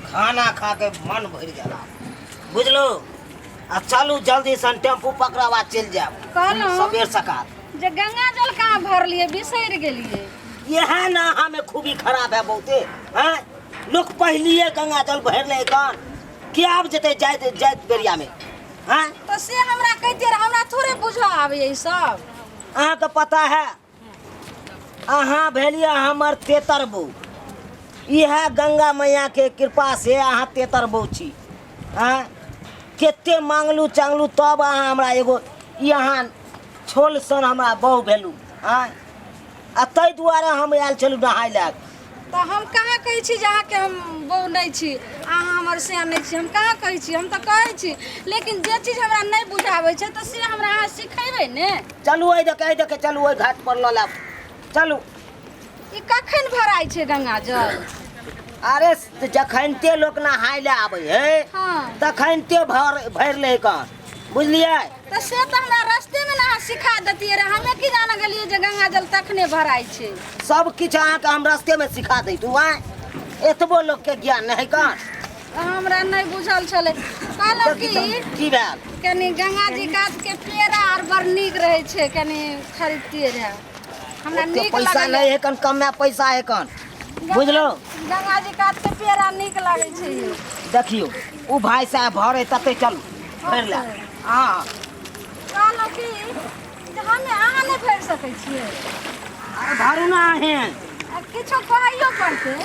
खाना खा के मन भरि गेल बुझलो। आ चलू जल्दी सन टेम्पू पकड़ब आ चलि जायब कहलहुँ सबेर सकाल। जे गंगा जल कहाँ भरलियै, बिसरि गेलियै। इएह ने अहाँमे खूबी खराब है बहुते। हैं, लोक पहिलिए गंगा जल भरि ले कन के आब जेतै जाइत जाइत बेरियामे। हैं, तऽ से हमरा कहितियै रहए, हमरा थोड़े बुझऽ आबैए ई सब। अहाँके पता है, अहाँ भेलियै हमर तेतर बहू। इएह गंगा मैयाके कृपा से अहाँ तेतर बहू छी। आँय, कते मांगलू चांगलू तब अहाँ हमरा एगो ई अहाँ छोल सन हमरा बहू भेलू। आँय, आ ताहि दुआरे हम आयल छलहुँ नहाय लए। तऽ हम कहाँ कहै छी जे अहाँके हम बहू नहि छी, अहाँ हमर सियान नहि छी? हम कहाँ कहै छी? हम तऽ कहै छी, लेकिन जे चीज हमरा नहि बुझाबै छै तऽ से हमरा अहाँ सिखेबै ने। चलू एहि देखे, एहि देखे चलू, ओहि घाट पर लऽ लाब, चलू। ई कखन भराइ छै गंगा जल? अरे जखनते लोक नहाय लए आबै है, तखनते भर भरि लै कन, बुझलियै? तऽ से तऽ हमरा रस्तेमे ने अहाँ सिखा दैतियै रऽ, हमे की जाने गेलियै जे गंगा जल तखने भराइ छै। सब किछु अहाँके हम रस्तेमे सिखा दैतहुँ। आँय, एतबो लोकके ज्ञान नहि है कन। हमरा नहि बुझल छलै। कहलहुँ की, की भेल? कनि गंगा जी कात के पेड़ा आर बड़ नीक रहै छै, कनि खरीदतियै रहए, हमरा ओते नीक पैसा लगैए। नहि है कन, कमे पैसा है कन, बुझलो? गंगा जी कात के पेड़ा नीक लागै छै यौ। देखियौ ओ भाई साहब भरे तते, चलू भरि ले। हँ। कहलहुँ की जे हमे अहाँ नहि भरि सकै छियै? अरे भरू ना अहें। आ किछो कहैयो पड़तै।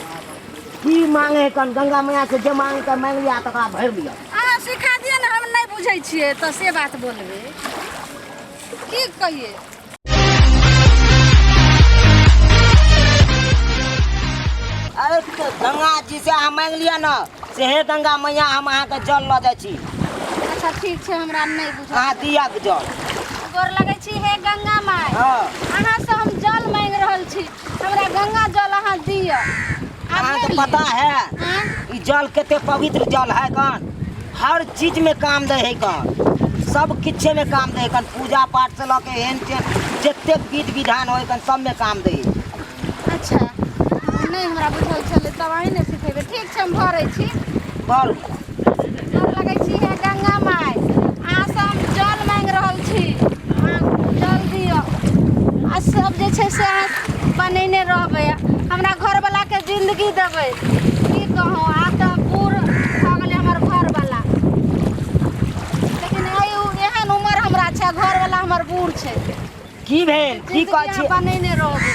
की मांगे है कन? गंगा मैया से जे मांगे के मांगि लिया, तकरा भरि लिअ। अहाँ सिखा दिअ ने, हम नहि बुझै छियै तऽ से बात बोलबै की कहियै। अरे तो गंगा जी से अहाँ मांगि लिअ ने से, हे गंगा मैया, हम अहाँके जल लऽ जाइ छी। अच्छा ठीक छै, हमरा नहि बुझल। अहाँ दिअ जल। गोर लगै छी हे गंगा माय। अहाँ से हम जल मांगि रहल छी, हमरा गंगा जल अहाँ दिअ। आब अहाँके मारि पता लिअ। है आँय? ई जल कते पवित्र जल है कन, हर चीज में काम दे है कन, सब किछे में काम दे है कन, पूजा पाठ से लऽ के हेन तेन जतेक विध विधान होय कन सब में काम दे है। अच्छा, नहि हमरा बुझल छलै, तब अहीं ने सिखेबै। ठीक छै, हम भरै छी। भरू। गोर लगै छी हे गंगा माय, अहाँसँ हम जल मांगि रहल छी, अहाँ जल दिअ आ सब जे छै से अहाँ बनेने रहबै, हमरा घरवलाके जिन्दगी देबै। की कहूँ, आब तऽ बूढ़ भऽ गेलै हमर घरवला, लेकिन एहि एहन उमर हमरा छै, घरवला हमर बूढ़ छै। की भेल, की जिन्दगी कहै अहाँ छी? बनेने रहबै।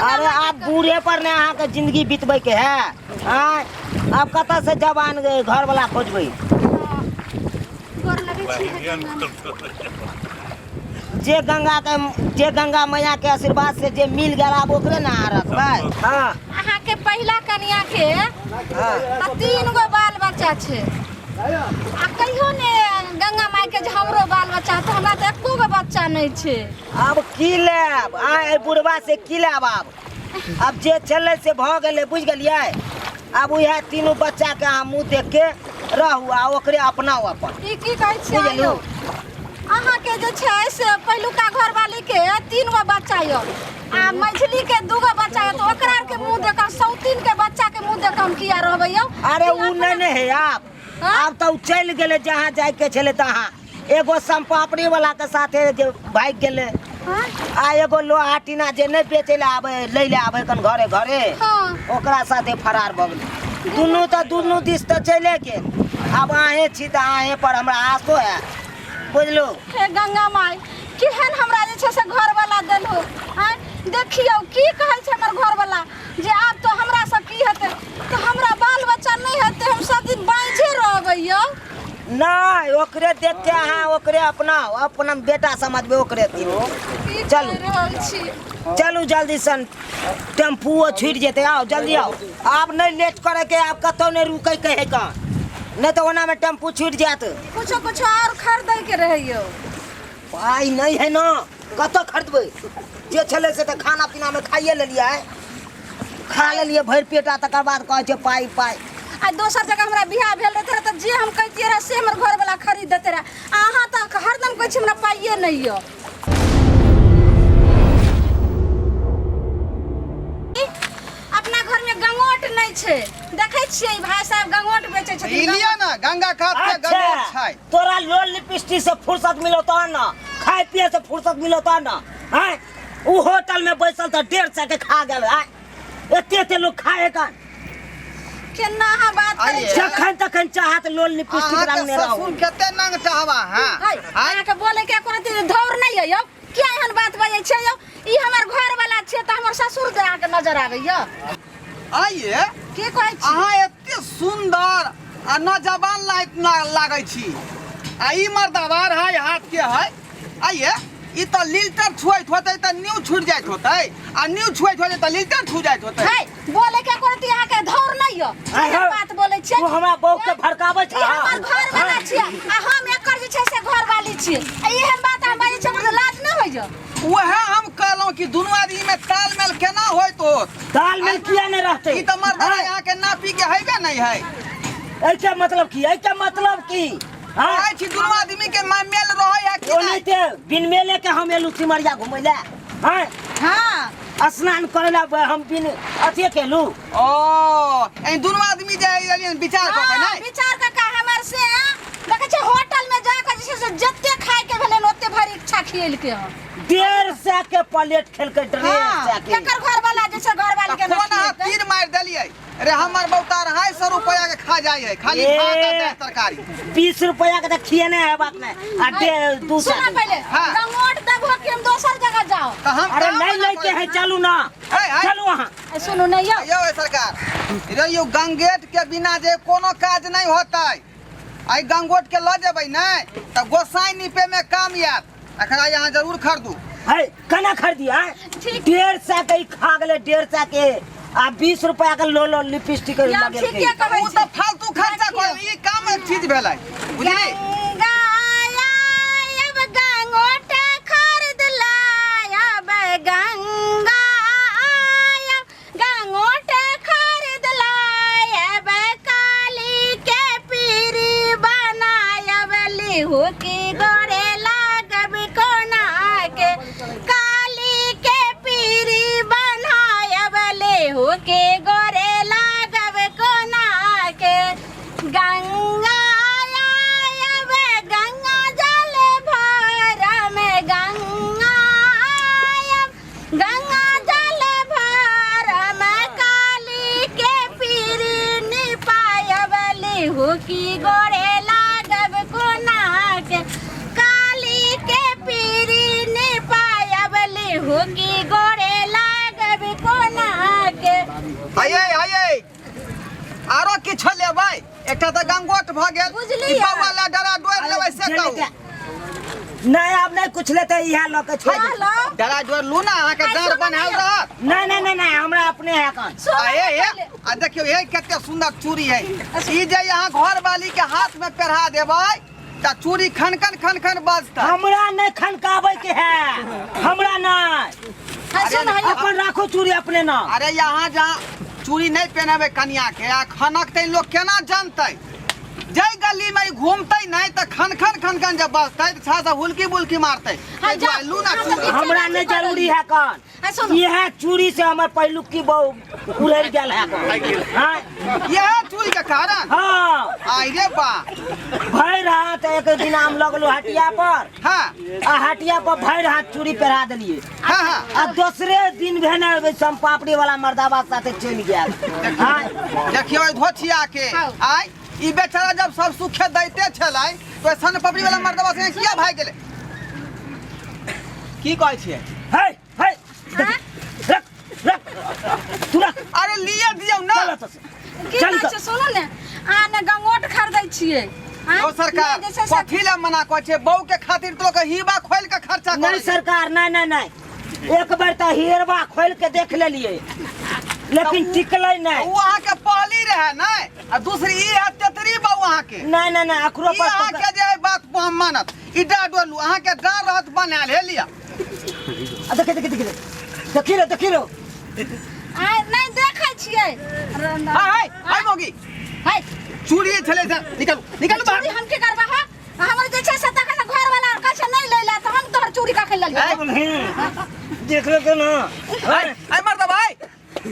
अरे आब बूढ़े पर ने अहाँके जिन्दगी बितबै के है? आँय, आब कतऽ से जवान घरवला खोजबै? गोर लगै छी हे गंगा माय। जे गंगा के, जे गंगा मैया के आशीर्वाद से जे मिल गेल, आब ओकरे ने अहाँ रखबै। हँ। अहाँके पहिला कनिया के तऽ 3 गो बाल बच्चा छै, आ कहियो ने गंगा माय के जे हमरो बाल बच्चा, तऽ हमरा तऽ एको गो बच्चा नहि छै। आब की लेब? आँय, एहि बुढ़वा से की लेब? आब आब जे छलै से भऽ गेलै, बुझि गेलियै? आब उएह तीनू बच्चा के अहाँ मुँह देख के रहू आ ओकरे अपनाउ अपन। ई की कहै छियै? बुझलू? यौ, अहाँके जे छै से पहिलुका घरवाली के 3 गो बच्चा यऽ आ मझली के 2 गो बच्चा यऽ, तऽ ओकरा आरके मुँह देख कऽ, सौतीन के बच्चा के मुँह देख कऽ हम किया रहबै यौ? अरे ई उ नहि ने है आब। हाँ? आब तऽ उ चलि गेलै जहाँ जाइके छलै तहाँ। एगो सम्पापड़ी वाला के साथे जे भागि गेलै, हाँ? आ एगो लोहा टीना जे नहि बेचै लए आबै, लै लए आबै कन घरे घरे, ओकरा साथे फरार भऽ गेलै। दुनू तऽ दुनू दिस तऽ चलि गेल। आब अहें छी तऽ अहें पर हमरा आशो है, बुझलू? हे गंगा माय, केहन हमरा जे छै से घरवाला देलहो। आँय, देखियौ की कहै छै हमर घरवाला जे आब तऽ हमरा से की हेतै, तऽ हमरा बाल बच्चा नहि हेतै, हम सब दिन बाँझे रहबै यौ। नहि, ओकरे देख के अहाँ ओकरे अपनाउ, अपना बेटा समझबै ओकरे तीनू। की चलू। कहि रहल छी? चलू जल्दी सन, टेम्पूओ छुटि जेतै। आउ जल्दी आउ, आब नहि लेट करैके, आब कतहु नहि रुकैके है कन, नहि तऽ ओनामे टेम्पू छुटि जायत। कुछो कुछो और खरीदै के रहै यौ। पाइ नहि है ने, कतऽ खरीदबै? जे छलै से तऽ खाना पीनामे खाइए लेलियै, खा लेलियै भरि पेट, आ तकर बाद कहै छै पाइ पाइ। आ दोसर जगह हमरा बियाह भेल रहतै रहए तऽ जे हम कहितियै रहए से हमर घरवला खरीद देते रहए, आ अहाँ तऽ हरदम कहै छी हमरा पाइए नहि यऽ। अपना घरमे गंगो गंगोट नहि छै। देखै छियै भाई साहब गंगोट बेचै ई छथिन। लिअ ने, गंगा कात के अच्छा गंगोट छै। तोरा लोल लिपस्टिक से फुर्सत मिलो तहन न, खाए पिए से फुर्सत मिलो तहन न। हैं, उ होटल में बैसल तऽ 150 के खा गेल। हैं, एते एते लोग खाए कन? केना अहाँ बात करै आइए। छियै? जखन तखन चाहत लोल लिपस्टिक अहाँके रंगने रहू। ससुर कते नंग टहवा है। है, अहाँके बोले के कोनो चीज धौर नहि यऽ यौ। किया एहन बात बजै छियै यौ? ई हमर घर वाला छियै तऽ हमर ससुर दे अहाँके नजर आबैया? आइए। की कहै छी? अहाँ एते सुंदर आ नौजवान लाइट लागै छी आ ई मर्दावार है हाथ के है। आइए, ई तऽ लील्टर छुएत होतै तऽ न्यू छूट जाइत होतै आ न्यू छुएत होतै तऽ लील्टर छू जाइत होतै। है, बोले के कोनो चीज अहाँके धौर नहि यऽ। आइ एहन हौ, बात बोलै छियै। तू हमरा बहू के भड़काबै ई हमर छ? घर वाला छियै आ हम एकर जे छै से घर वाली छियै आ एहन बात अहाँ बाजै छियै, हमरा तऽ लाज नहि होइया? वएह हम कहलहुँ कि दुनू आदमी में तालमेल केना होइत होत? तालमेल किया नहीं रहते? ई तऽ मर्दाना हाँ? यहाँ के नापी के हेबे नहीं है। एहिके मतलब की? एहिके मतलब की? हाँ? कहै छी दुनू आदमी के मेल रहै है कि नहीं? ओनाहिते बिन मेले के हम एलू सिमरिया घुमै लए। हाँ? हाँ। स्नान करे ला हम बिन अथिए केलू। ओ एहि दुनू आदमी जे एलियन विचार कऽ के हाँ, नहि विचार कऽ के हमर से देखै छियै होटल में जा कऽ जे छै से जते खाय के भेलै ओते भरि इच्छा खियेलकै हन। 150 के प्लेट खेलकै, डेढ़ हाँ, सए के। केकर घर वाला जे छै घर वाली के तऽ कोन अहाँ तीर मारि देलियै रे? हमर बहुता 250 रुपया के खा जाइ है खाली ए। भात आ दालि तरकारी। 20 रुपया के तऽ खियेने है बात नहीं आ 200। सुना पहले, हाँ। गंगोट देबो कि हम दोसर जगह जाओ? तऽ हम अरे कहाँ नहीं मना लैके करै है, चलू ना। है, है। चलू अहाँ। सुनू नहीं यौ। यौ ए सरकार रे, यौ गंगेट के बिना जे कोनो काज नहीं होतै। आई गंगोट के लऽ जेबै नहि तऽ गोसाई नीपे में काम आयत। एकरा यहाँ जरूर खरीदू। है, केना खरीदी? है, ठीक। 150 के ई खा गेलै, 150 के आ 20 रुपया के लो लो लिपस्टिक यौ, लगेलकै। ठीके कहै ओ छी। तऽ फालतू खर्चा कर, ई काम चीज भेलै, बुझली? गंगा आयब गंगोट खरीद लायब, गंगा आयब गंगोट खरीद लायब, काली के पीरी बनायब, लिहू की गोरे लागब कोना के, काली के पीरी बनायब, लिहू के गोरे लागब कोना के, गंगा आयब गंगा जल भरम, गंगा आयब गंगा जल भरम, काली के पीरी निपायब, लिहू की गोरे लागब कोना के, काली के पीरी निपायब, लिहू की गोरे लागब कोना के। आइए आइए, आरो किछो लेबै? एकटा तऽ गंगोट भऽ गेल। बुझलियै? ई बौआ लए डरा डोरि लेबै से जे कहू। लेते- नहीं, आब नहीं कुछ लेते, इएह लऽ के छोड़ हाँ, दे। लो। डरा डोरि लू ने, अहाँके आइ डाँड़ सुनू बन्हायल ने। रहत। नहीं नहीं नहीं नहीं, हमरा अपने है कन। सुनू आ ने हे हे, पहिले। आ देखियौ हे कते सुंदर चूड़ी है। ई जे यहाँ घर वाली के हाथ में पहिरा देबै तऽ चूड़ी खनखन खनखन बजतै। हमरा नहीं खनकाबै के है, हमरा नहीं। हाँ, सुन, हइयो। अपन राखो चूड़ी अपने ना। अरे यहाँ जहाँ चूड़ी नहीं पहनेबै कनिया के आ खनकतै, लोग केना जानतै? जै गली में ई घूमतै नहीं तऽ खनखन खनखन जब बजतै तऽ छा से हुलकी बुलकी मारतै। हाँ, ताहि दुआरे लू ना हाँ, चूड़ी। हमरा नहीं जरूरी है कन। हाँ, सुनू। यह चूड़ी से हमर पहिलुकी बहू उड़ै गेल है कन। हाँ? यह चूड़ी के कारण? हाँ। आई रे बा। भरि हाथ एक दिन हम लगलू हटिया पर। हाँ। आ हटिया पर भरि हाथ चूड़ी पहिरा देलियै। हाँ, हाँ। आ दोसरे दिन भेने सम पापड़ी वाला मर्दाबा साथे चलि गेल। हाँ। देखियौ एहि धोथिया के। हाँ। आइ ई बेचारा जब सब सुखे दैते छलै तो सन पपड़ी वाला मर्दबा से किया भागि गेलै? की कहै छियै? है है, हाँ? रख रख, तू रख। अरे लिए दियौ ना। चल एतऽ से। की चल बात तऽ। छै? सुनू ने, अहाँ ने गंगोट खरीदै छियै? आँय? यौ सरकार, नहि, जे छै से- कथी लए मना कहै छियै? बहू के खातिर तो लोक हीबा खोलि के खर्चा नहीं करै छै। सरकार, नहीं नहीं नहीं, एक बेर तऽ हेरबा खोलि के देख लेलियै लेकिन टिकलै नहीं। उ अहाँके पहली रहै नहि आ दूसरी ई है तेतरी बहू अहाँके। नहीं नहीं नहीं, अकरो ई पर अहाँके जे एहि बात पर हम मानत। ई डाँड़ डोलू अहाँके डाँड़ रहत बनायल, हे लिअ। आ देखी देखी देखी देखी रे, देखी रे। आँय, नहि देखै छियै। हाय हाय हाय मौगी। हाय। चूड़ी छलै से निकलू निकलू बाहर। चूड़ी हम की करबै? हा, हमर जे छै से तखन घर वाला कहै छै नहि लै ला, तऽ हम तोहर चूड़ी कखन लेलियै? देख ले के ना। हाय हाय मर्द भाई,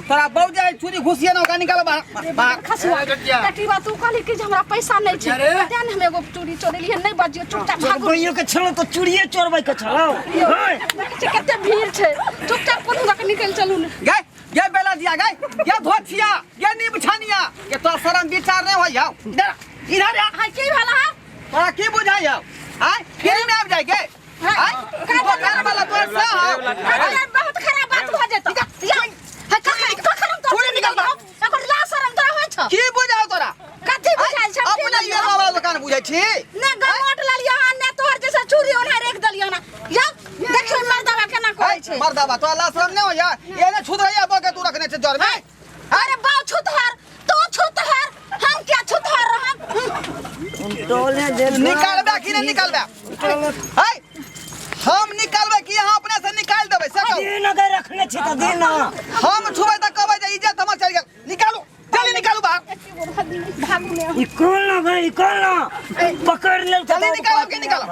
तोरा बहु जाय चूड़ी घुसिए ना ओकरा निकाल बाहर बाहर। खसुआ ए, कटिवा तू कहली कि जे हमरा पैसा नहीं छै अरे। तें ने हम एगो चूड़ी चोरेलियै नहीं बजियो चुपचाप भागू। चोरबैयो के छलो तऽ चूड़िए चोरबै के छलो। देखै छियै कते भीड़ छै, चुपचाप कोनो दऽ के निकलि चलू ने। गए गए बेला दिया गए गए धोथिया गए नीम छानिया के तोरा शरम विचार नहीं होय हौ। इधर इधर आ। हाँ की भेल हाँ? तोरा की बुझाइ हौ? आय फ्री में आबि जाय गे। आय दुकान वाला तोर से हौ। अरे बहुत खराब बात भऽ जेतौ। या है कखन कखन हम तोरा चूड़ी निकाल बाहर। एकर ला शरम तोरा होइ छौ? की बुझाउ तोरा? कथी बुझाइ छै? अपने ये वाला दुकान बुझै छी ने गमोट लेलियै हन ने तोहर जैसे चूड़ी ओना राखि देलियै हन। या देखियौ मर्दबा केना कहै छै। मर्दबा तोरा ला शरम नहीं होइया? एने छुत रहिया बके तू रखने छै जर में। अरे बाऊ छुतहर तू छुतहर हम क्या छुतहर रहम? टोले जे निकालबे कि नहीं निकालबे? है हम निकालबे कि अहाँ अपने से निकाल देबै से कहू। दिन अगर रखने छी तऽ दिन। हम छुबै तऽ कहबै जे इज्जत हमर चलि गेल। निकालू जल्दी निकालू बाहर। भागू ने। ई कोन ना गई ई कोन ना पकड़ लेल। जल्दी निकालो कि निकालो?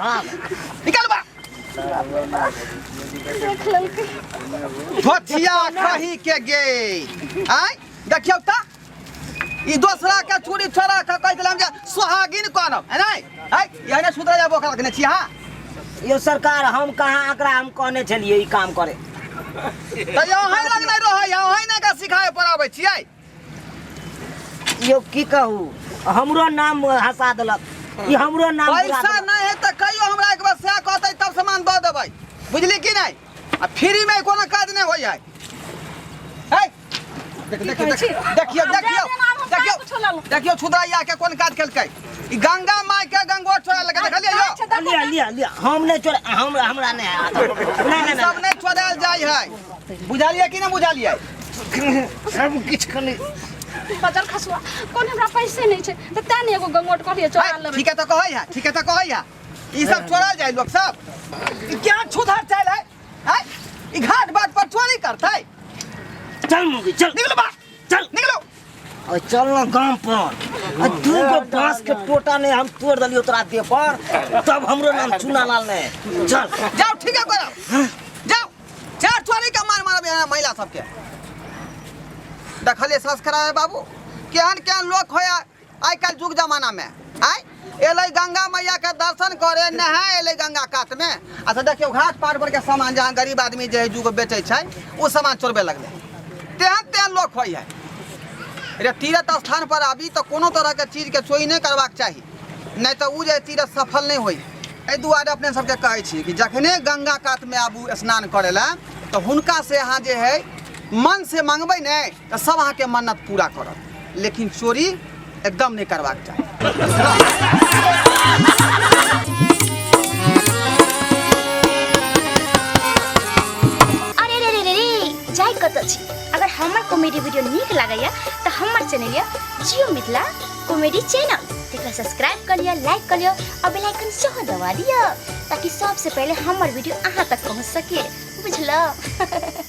निकालू बाहर। देख लेलकै धोथिया खही के गे। आय देखियौ तऽ ई दोसरा के चूड़ी चोरा के कहै छलै हम जे सोहागिन करब है नै? है एहने सुतरा जाबो रखने छी अहाँ। यो सरकार हम कहाँ एकरा हम कहने छलियै ई काम करे। तऽ अहीं लग नहि रहै अहीं ने के सिखाए पढ़ाबै छियै। यो की कहू हमरो नाम हंसा देलक ई हमरो नाम बुरा पैसा देलक। नहीं है तऽ कहियो हमरा एक बार सएह कहतै तब सामान दऽ देबै बुझली कि नहि? आ फ्री में कोनो काज नहि होइ है। है देख देख देख देखियौ देखियौ देखियौ देखियौ छुदरैया के कोन काज केलकै। ई गंगा माय के गंगोट चोरा लगे देखलियै यो? लिया लिया लिया हम नहीं चोरा हम हमरा नहीं आता। नहीं ई नहीं सब नहीं चोरायल जाइ है बुझलियै कि नहि बुझलियै? सब किछ कनि बजर खसुआ कोन हमरा पैसे नहीं छै तऽ तें ने एगो गंगोट कहलियै चोरा है, लेबै। ठीक है तो कहै है ठीक है तो कहै है ई सब चोरायल जाइ लोक सब। ई क्या छुधर चल है? है ई घाट बाट पर चोरी करतै। चल मुगी चल निकलो बाहर चल निकलो। और चल ना गांव पर आ दू गो बांस के टोटा ने हम तोड़ देलियो तोरा देह पर तब हमरो नाम चूना लाल ने। चल जाओ ठीक है करो जाओ। चार चोरी के मार मारब यहाँ महिला सबके। देखलिए संस्कार बाबू केहन केहन लोग होया आइ काल्हि युग जमाना में। आइ एलै गंगा मैया के दर्शन करे नहाय एलै गंगा कात में। अच्छा देखियौ घाट पार पर के सामान जहाँ गरीब आदमी जे है जुग बेचै छै ओ सामान चोरबे लगलै। तेहन तेहन लोग होइ है। रे तीर्थ स्थान पर आबी तऽ कोनो तरह के चीज के चोरी नहि करबाक चाही नहीं तऽ ओ जे तीर्थ सफल नहि होइ। एहि दुआरे अपने सबके कहै छी कि जखने गंगा कात में आबू स्नान करे ला तऽ हुनका से अहाँ जे है मन से मंगबै ने तऽ सब अहाँके मन्नत पूरा करत लेकिन चोरी एकदम नहीं करबाक चाही। अरे रे रे रे रे जाय कतऽ छी? अगर हमर कॉमेडी वीडियो नीक लागैया तऽ हमर चैनल या जियो मिथिला कॉमेडी चैनल तेकरा सब्सक्राइब कर लिअ, लाइक कर लिअ और बेल आइकन सेहो दबा दिअ ताकि सबसे पहले हमर वीडियो अहाँ तक पहुँच सके। बुझलौ?